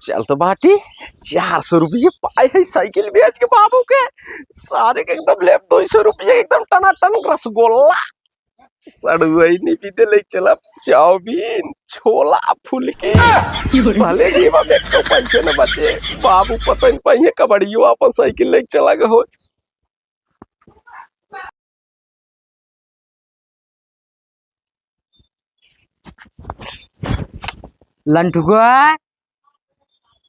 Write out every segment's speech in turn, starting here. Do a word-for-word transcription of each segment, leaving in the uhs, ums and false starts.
चल तो बाटी, चार सौ रुपये पाए है साइकिल बेच के बाबू के। सारे के एकदम लेब दो सौ रुपये, एकदम टनाटन रसगुल्ला। सड़ुआइनी भी दे ले चला, चाउमीन, छोला, फुलकी। भले जेबा में एको पैसे न बचे, बाबू पता न पाइए कबड़ियो अपन साइकिल लेके चला गए हो। लंठुआ,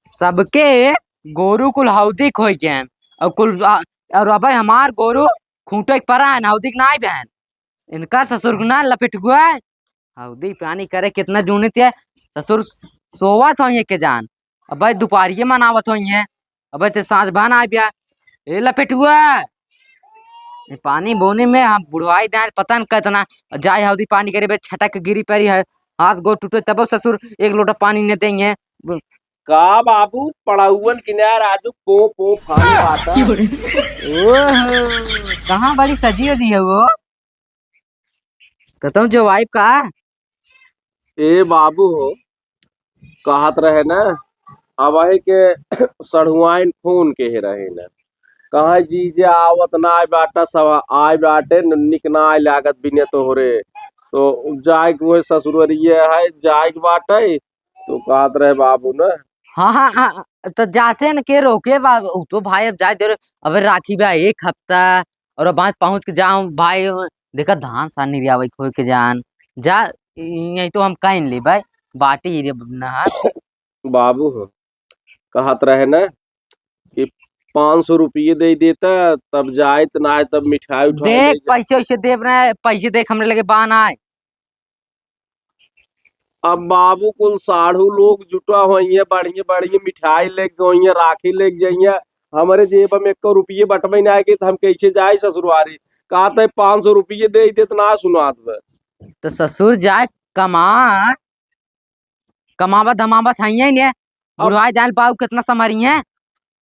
सबके गोरू कुल हौदी खोइ गएन, और कुल, आ, और अबे हमार गोरू खूंटे के परा है, हौदी के नाई बहन। इनका ससुर के ना लपेटुआ, हौदी पानी करे कितना जूनित है, ससुर सोवत होइहैं के जान। अबे दुपहरिये मनावत होइहैं, अबे ते साँझ भन आइ ब्या। ए लपेटुआ, ए पानी बोने में हम बुढ़वाई दान पता न कितना, जाए हौदी पानी करे बे छटक गिरी परी है, हाथ गोड़ टूटे तब ससुर एक लोटा पानी न देइहैं। का बाबू, पड़ौवन किनार आजू पो पो फानी बाटा। ओहो, कहाँ बड़ी सजी हो दी है वो? कतौ जो वाइफ का? ए बाबू हो, कहत रहे ना, अबही के सढ़ुआइन फोन के हे रहे ना, कहाँ जीजे आवत ना आए बाटा, सब आए बाटे न, निक ना आए लागत बिने तोहरे, तो जाए के वही ससुररिये है, जाए के बाटे, तो कहत रहे बाबू ना। हाँ, हाँ, हाँ, तो जाते न के रोके बा, उ तो भाई अब जाए दे, अबे राखी बा एक हफ्ता, और अब आज पहुँच के जाऊँ भाई, देखा धान सान निरियावे के होए के जान, जा, यही तो हम कह ले भाई, बाटी ही रे नहा। बाबू हो, कहत रहे ना कि पाँच सौ रुपये दे देता, तब जाए त ना आए, तब मिठाई उठाई देख, ले जा। पैसे वैसे देब ना, पैसे देख, हमरे लगे बा ना आए। अब बाबू कुल साढ़ू लोग जुटा होइहैं, बढ़िया बढ़िया मिठाई लेके होइहैं, राखी लेके जइहैं। हमरे जेब में एको रुपये बटबे ना आएगी, तो हम कैसे जाए ससुरवारी? कहते पाँच सौ रुपये दे देत ना सुनात बे। तो ससुर जाए कमा, कमावत धमावत हइये ने, अब बुढ़वा जान पाऊ कितना संभरिये।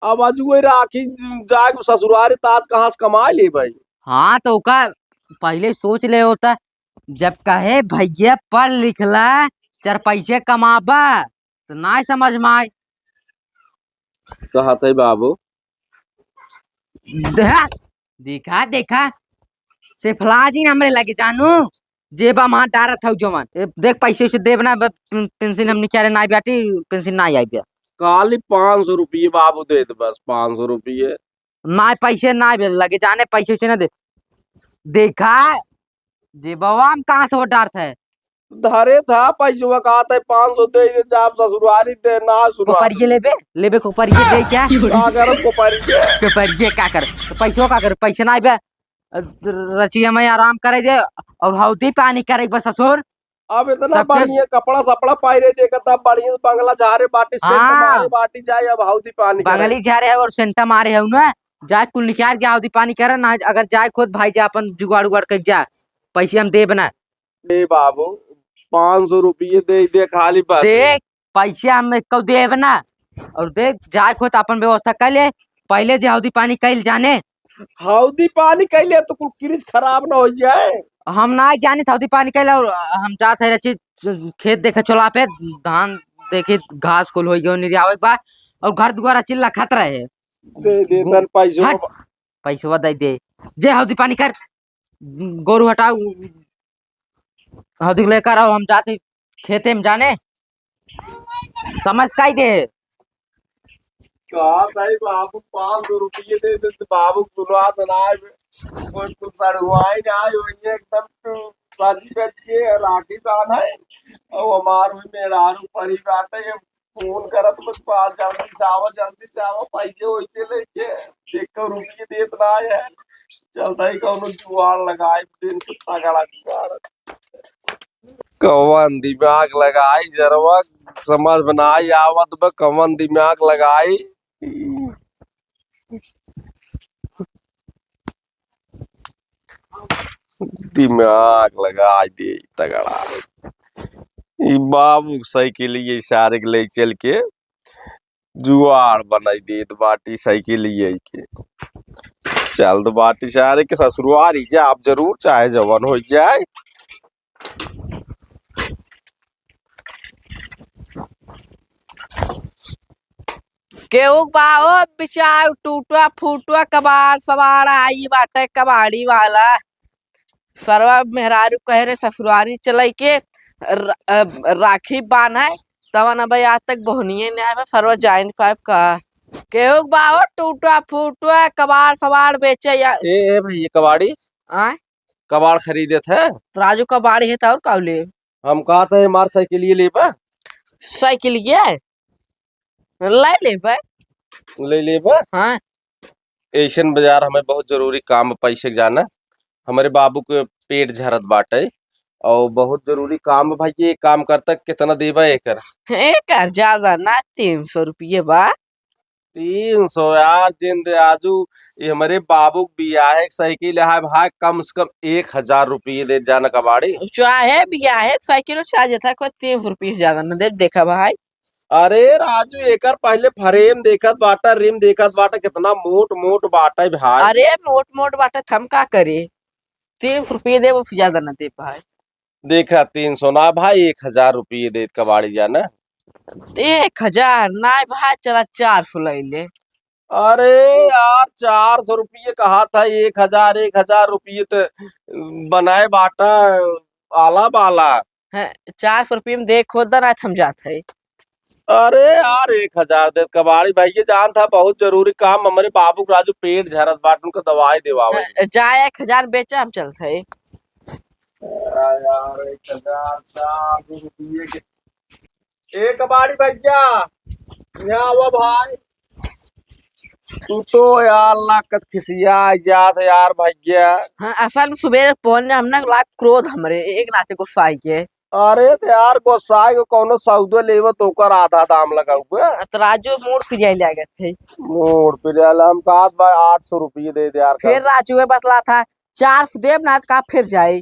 अब आज वही राखी जाए ससुरारी, तात कहाँ से कमा ले भाई? हाँ, तो ओका पहले सोच ले होता, जब कहे भैया पढ़ लिख ला, चार पैसे कमाबा, तो ना समझ में आए। कहत है बाबू। दे-, देखा, देखा, सेफलाजी हमरे लगे जानू, जेबा मार डारत हऊ जवन। ए, देख, पैसे वैसे देब ना, ब-, पेंसिल हमनी क्यारे ना आई बाटी, पेंसिल ना आई बे। खाली पाँच सौ रुपये बाबू दे दे, बस पाँच सौ रुपये। ना, पैसे ना बे, लगे जाने पैसे वैसे ना दे। देखा, जेबवा में कहाँ से वो डारत है? धरे था पैसवा, कहत है पाँच सौ दे दे, जाब ससुरारी दे, ना सुना। कोपरिये लेबे, लेबे कोपरिये दे क्या? का करब कोपरिये? कोपरिये का कर? तो पैसवा का कर? पैसे ना बे। रचिया में आराम करे दे और हौदी पानी करे बस ससुर। अब इतना सबके बढ़िया कपड़ा सपड़ा पाई रहे, देखा था बढ़िया बंगला झारे बाटी, सेंट हाँ। मारे बाटी, जाए अब हौदी पानी करे। बंगली झारे है और सेंटा मारे है ना, जाए कुल निकाल के हौदी पानी करे ना, अगर जाए खुद भाई जा अपन जुगाड़ उगाड़ कर जा, पैसे हम देब ना। ए बाबू, पाँच सौ रुपये दे दे खाली बस। देख, पैसे हम एको देब ना। और देख, जाए खुद अपन व्यवस्था कर ले, पहले जे हौदी पानी कैल जाने। हौदी पानी कैले तो कुल किरिच खराब ना हो जाए। हम ना जानी हौदी पानी कैले, और हम जात है रची खेत देखे चला पे, धान देखे घास कुल हो गयो निरियावे के बाद, और घर दुआर चिल्ला खत रहे। दे दे गो-, तन पैसो हट, बा- पैसवा दे दे, जे हौदी पानी कर, गोरू हटाओ, हौदी लेकर आओ, हम जाते खेते में जाने, समझ काई दे। का भाई बाबू, पाँच सौ रुपये दे दे तो बाबू सुनवा तो ना आए, कोई कुछ सड़ुआई ना आए, वही एकदम तू बाजी बज के राखी बांध है, और हमार भी मेहरारू परी बाटे, फोन करत बस, "बा, जल्दी से आवा, जल्दी से आवा, पैसे वैसे लेके, एक रुपये देत ना है, चलता ही कौनो जुगाड़ लगाए, दिन के तगड़ा जुगाड़।" कवन दिमाग लगाई जरवा, समझ में ना आई आवत बा, कवन दिमाग लगाई। दिमाग लगाई दे तगड़ा। ई बाबू के साइकिल ये सारे के ले चल के जुआड़ बनाई देत बाटी साइकिल ये के। चल तो बाटी सारे के ससुरवारी जा, आप जरूर चाहे जवन हो जाए। केहू बा हो बिचार टूटा फूटा कबाड़ सबाड़ आई बाटे कबाड़ी वाला। सरवा मेहरारू कहे रहे ससुरारी चलई के र-, अ, राखी बान्हे, तवन अबे आज तक बोहनिये नहीं आए बा, सरवा जाए नहीं पाए का। केहू बा हो टूटा फूटा कबाड़ सबाड़ बेचे या ए, ए भैया कबाड़ी, आय? कबाड़ खरीदे थे। तो राजू कबाड़ी है तो और का ले? हम कहा थे हमार साइकिल ये लेबा? साइकिल ये? ले लेबे। ले लेबे? हाँ। ऐसन बाजार हमें बहुत जरूरी काम बा, पैसे के जाना। हमरे बाबू के पेट झरत बाटे और बहुत जरूरी काम बा भाई। ये काम करता कितना देबा एकर? एकर ज्यादा ना, तीन सौ रुपये बा। तीन सौ यार, जिंद आजू ये हमरे बाबू के बियाहे के साइकिल है भाई, कम से कम एक हजार रुपये दे जाना कबाड़ी। चाहे बियाहे के साइकिल चाहे था, कोई तीन सौ रुपये ज्यादा ना दे, देखा भाई। अरे राजू, एकर पहले फ्रेम देखत बाटा, रिम देखत बाटा, कितना मोट मोट बाटा है भाई। अरे मोट मोट बाटा, त हम का करे? तीन सौ रुपये देबो, फिर ज्यादा ना दे भाई। देखा, तीन सौ ना भाई, एक हजार रुपये दे कबाड़ी जाना। एक हजार ना भाई, चला चार सौ ले ले। अरे यार, चार सौ रुपये कहा था, एक हजार, एक हजार रुपये त बनाए बाटा आला बाला। हैं, चार सौ रुपये में देख खोद ना, हम जात है। अरे यार, एक हजार दे कबाड़ी भैया, जान था बहुत जरूरी काम, हमरे बाबू के राजू पेट झरत बाटे, उनका दवाई देवावे। हैं, जा एक हजार बेचा, हम चलत है। अरे यार, एक हजार, चार सौ रुपये के। ए कबाड़ी भैया, यहाँ आवा भाई। तू तो यार लाकत खिसिया जात है यार भैया। हाँ, असल में सुबेरे पौने हमने लाख क्रोध हमरे एक नाते गुस्साई के। अरे तो यार गुस्साई के कौनो सौदो लेवे तो ओकर आधा दाम लगाउबे। तो राजू मोड़ फिर जाए लगे थे। मोड़ फिर जाए हम कहत भाई आठ सौ रुपये दे दे यार। फिर राजू ये बतला था चार सौ देब ना तो का फिर जाए।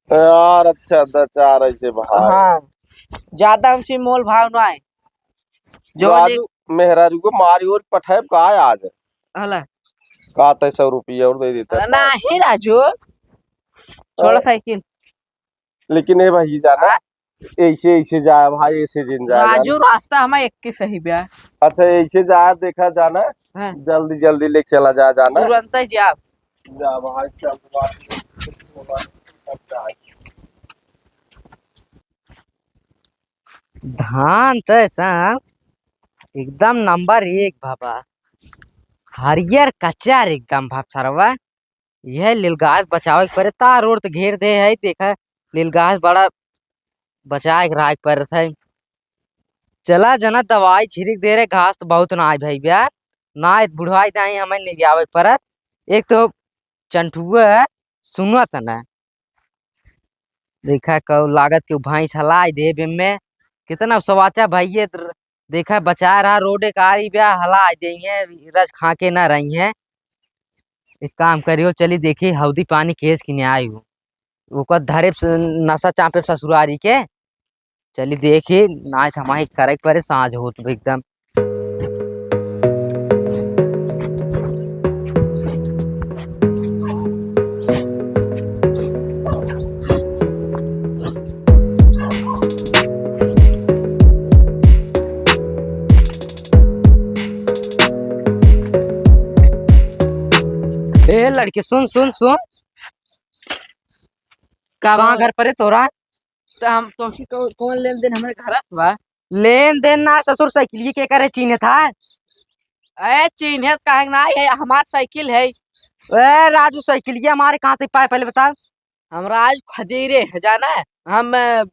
यार, अच्छा, दस चार ऐसे भाई। हाँ, ज्यादा हमसे मोल भाव ना है। जवन एक राजू, मेहरारू को मारी और पठाए का आज? हला। का तय सौ रुपये और दे देता है। नहीं राजू, छोड़ हाँ। साइकिल। लेकिन ए भाई जाना, हाँ? ऐसे, ऐसे जाए भाई, ऐसे जिन जाए राजू, जाना। रास्ता हमारा एक के सही बा। अच्छा, ऐसे जाए देखा जाना, हाँ। जल्दी, जल्दी लेके चला जा जाना। तुरंत ही जाब। जा भाई, चल बात। धान त ऐसा एकदम नंबर एक बाबा, हरियर कचार एकदम भाप सरवा। यह लीलगाय बचावे के परे, तार ओर त घेर दे है, देखा लीलगाय बड़ा बचाए के रहा के पड़त है। चला जना दवाई छिड़क दे रहे, घास त बहुत ना आए भाई बा, ना आए बुढ़ाई दाई हमें ले आवे के पड़त। एक तो चंठुआ है, सुनत ना। देखा कौ लागत के भैंस हलाए दे बेम में। कितना सवाचा भैये त-, देखा बचा रहा रोडे का आई बा, हलाए देइहैं, रज खा के ना रहिहैं। एक काम करियो, चली देखी हौदी पानी केस किने आई हो। ओकर धरे स-, नशा चापे ससुरारी के। चली देखी, नाय त हमाही करे के परे, साँझ होत बा एकदम। ए लड़के, सुन, सुन, सुन। का कहाँ बा? घर परे तोरा? त हम तोहसे कौ-, कौन लेन देन हमरे घर बा? लेन देन ना ससुर, साइकिलिये के करे चीन्हे था? ए, चीन्हे काहे ना है, हमार साइकिल है। ए, राजू, साइकिलिया हमारे कहाँ से पाए, पहले बताओ। हमरा आज खदेरे है, जाना है? हम, अ,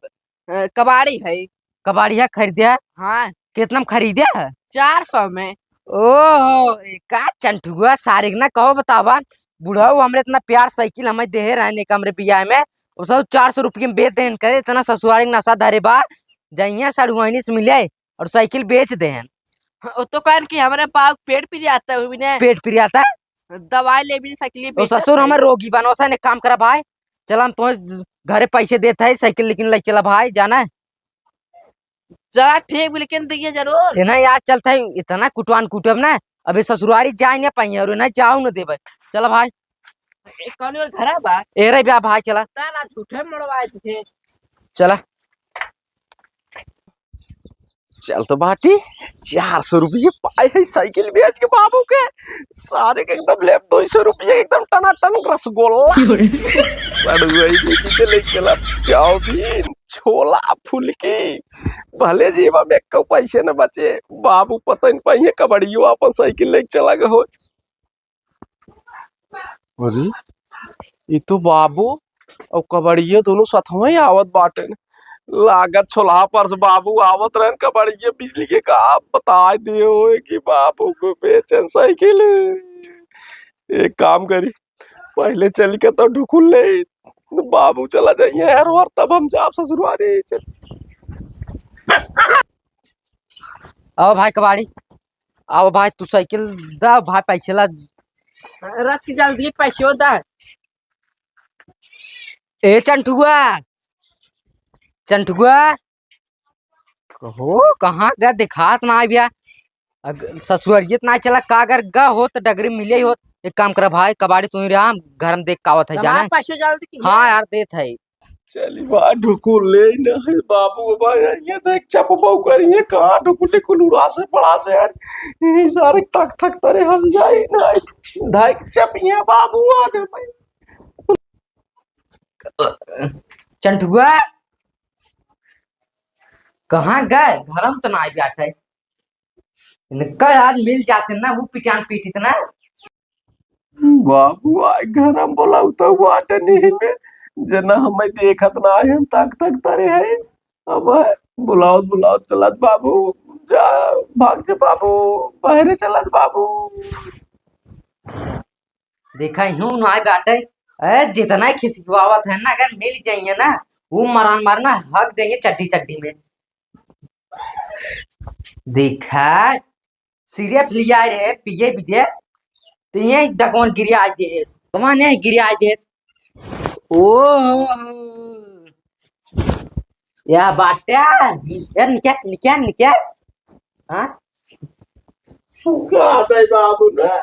अ, कबाड़ी है। कबाड़िया खरीदे? हाँ। कितना में खरीदे है? चार सौ में। ओहो, ए का चंठुआ सारे के ना कहो बतावा, बुढ़ऊ हमरे इतना प्यार साइकिल हमें देहे रहे ने हमरे बियाह में, वो सब चार सौ रुपये में बेच देहन करे, इतना ससुरारी के नशा धरे बा, जइया सड़ुआइनी से मिले और साइकिल बेच देहन। हाँ, वो तो कहन कि हमरे पाव पेट पिरियाता है, बिना पेट पिरियाता है? दवाई ले बिना साइकिल तो बेचत ससुर है। हमर रोगी बनोत है, ने काम करा भाई, चला हम तुम्हें घरे पैसे देत है, साइकिल लेकिन ले चला भाई, जाना है। चला ठीक, लेकिन दिए जरूर। इन्हें यार चलते हैं, इतना कुटवान कुटब ना, अभी ससुरारी जाए ना पाइए और इन्हें जाओ ना देवे। चला भाई। ए, कौन और घरा बा? ए रे बा भाई, चला। तारा झूठे मड़वाए थे। चला। चल तो बाटी, चार सौ रुपये पाए है साइकिल बेच के बाबू के। सारे के एकदम लेब दो सौ रुपये, एकदम टनाटन रसगुल्ला। सड़ुआई लेके के ले चला चाउमीन, छोला, फुलकी। भले जेबा में एको पैसे न बचे, बाबू पता न पाइए कबड़ियो अपन साइकिल लेके चला गए हो। अरे, ई तो बाबू अउ कबड़िया दोनों साथवा ही आवत बाटेन। लागत छोलहा पर से बाबू आवत रहन, कबड़िया बिजली के का बताए दिए होए कि बाबू को बेचन साइकिल। एक काम करी, पहले चली के तो ढुकुल ले, बाबू चला जाइए हर बार, तब हम जाब ससुरारी। चल। आओ भाई कबाड़ी, आओ भाई, तू साइकिल दा भाई, पैसे ला। रथ की जल्दी पैसो दा। ए चंठुआ, चंठुआ, कहो कहाँ गा, दिखात ना आइ बिया। अग-, ससुररियत ना चला का, अगर गा होत डगरी मिले ही होत। एक काम करा भाई, कबाड़ी तू ही रहा, हम घर में देख कावत है, हमार जाने। पैसो जल्दी की हाँ है। यार, देत है। चली बा ढुकुल ले न है बाबू, अब ये देख चपबऊ करिए, कहाँ ढुकुल ढुकुल उड़ा से पड़ा से यार। ये सारे तक तक तरे हम जाए ना, धाई चपिया बाबू आ दे भाई। चंठुआ, कहाँ गए? घर में तो ना आइ बैठे। इनका आज मिल जाते ना, वो पिटान पीटित ना। बाबू, आइ घर हम बोलाऊ तो बाटे नहीं में, जना हमें देखत ना है, हम तक तक तरे है। अब बुलावत बुलावत चलत बाबू, जा, भाग जा बाबू, बाहरे चलत बाबू। देखा यूं ना बाटे, ए, जितना ही खिसकवावत है ना, अगर मिल जाइए ना, वो मरान मारना हक देंगे चड्डी चड्डी में। देखा, सिर्फ लिया रे, पिए भी दे, तो ये डकवन गिरिया आज देस, कमान है गिरिया आज देस। ओहो, या बाट्या, यार निक्या, निक्या, निक्या, हाँ? सुखा दे बाबू ना,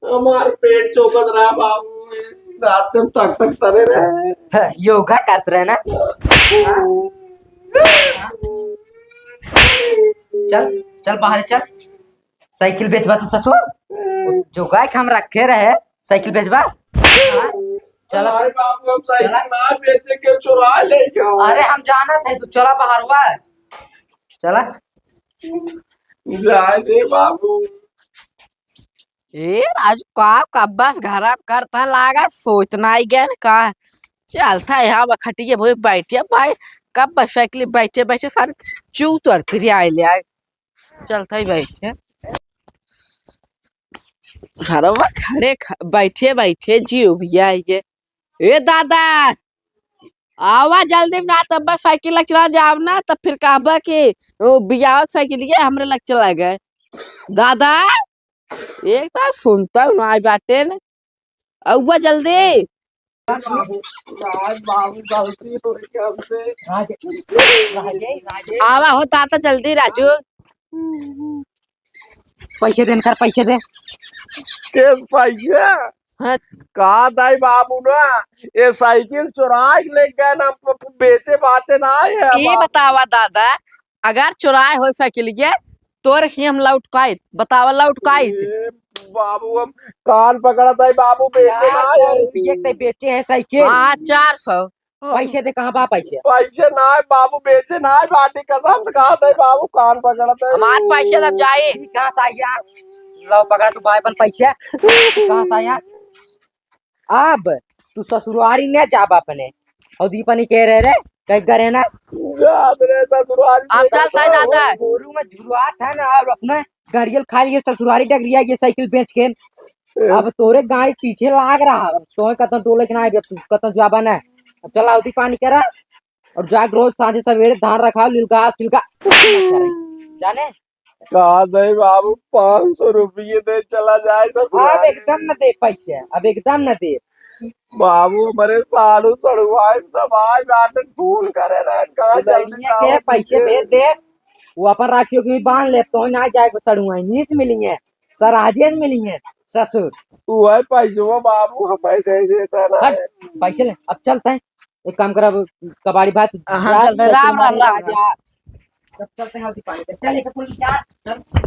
हमार पेट चोकत रहा बाबू, रात में तक तक तरे रहे। हाँ, योगा करत रहे ना। चल, चल बाहर चल। साइकिल बेचबा तू ससुर? वो जो गाय के हम रखे रहे, साइकिल बेचबा? हाँ? चला। अरे बाबू, हम साइकिल चला। ना बेचे के, चुरा ले गयो। अरे हम जानत है, तू चला बाहर हुआ। चला। जाए दे बाबू। ए राजू, का, का बस घर में करता लागा, सोचना ही गया का। चलता है, हाँ, खटिए भाई बैठे भाई, कब बस साइकिल बैठे बैठे सारे चूतर फिर आए ले आए। चलता ही बैठे। सरवा खड़े ख-, बैठे बैठे जियो भी आइए। ए दादा, आवा जल्दी ना, तब बस साइकिल लग चला जाओ ना, तब फिर कहबा कि ओ बियाह के साइकिल ये हमरे लग चला गए। दादा, एक तो सुनता हूँ ना, आई बाटे न। आवा जल्दी। बाबू, बाबू, गलती हो गई हमसे। राजे, राजे, राजे। आवा हो दादा जल्दी राजू। पैसे दे इनकर, पैसे दे। के पैसा? हाँ। कहा दाई बाबू ना, ये साइकिल चुराए के ले गए ना, प-, प-, बेचे बाचे ना आए हैं ये बाबू। बतावा दादा, अगर चुराए हो साइकिल ये, तोर ही हम लौटकाइत, बतावा लौटकाइत। ए बाबू, हम कान पकड़त है बाबू, बेचे ना चार सौ आए। रुपये के बेचे हैं साइकिल। हाँ, चार सौ। पैसे दे, कहाँ बा पैसे? पैसे ना है बाबू, बेचे ना है, बाटी कसम से कहा थे बाबू, कान पकड़त है। हमार पैसे तब जाए। ई कहाँ से आया? लो पकड़ा तू भाई अपन पैसे। कहाँ से आया? अब तू ससुरारी न जाब अपने। और दीपनी कह रहे रे, कहीं करे ना। जात रे ससुरारी अब में चलता है जाता है। गोरू में झुरवात है ना, और अपने गाड़ियल खा लिए ससुरारी डगरिया ये साइकिल बेच के। अब तोरे गाड़ी पीछे लाग रहा, तोहे कतौ डोले के ना आइबे, तू कतौ जाबा ना। अब चला उदी पानी करा और जाके रोज सांझे सवेरे धान रखाओ, लिलका, सिलका। जाने? कहा दे बाबू, पाँच सौ रुपये दे चला जाए तो अब एकदम न दे पैसे, अब एकदम न दे। बाबू, हमारे साढ़ू सड़ुआइन सब आए, बाटे फोन करे रहे, कहा जल्दी लड़िया आओ के पैसे पीछे। भेज दे, वो अपन राखियों की भी बांध ले, तो ना जाए को सड़ुआइन, नीस मिली है। सर आज ही मिली है ससुर। तू है पैसवा बाबू, हम पैसे देता ना हट, है। पैसे ले, अब चलते हैं। एक काम कर, अब कबाड़ी बात हाँ, जा, चलते हैं। राम, राम, राम, राम। चलते हैं, होती पानी पे। चल, ये तो फूल की चाट।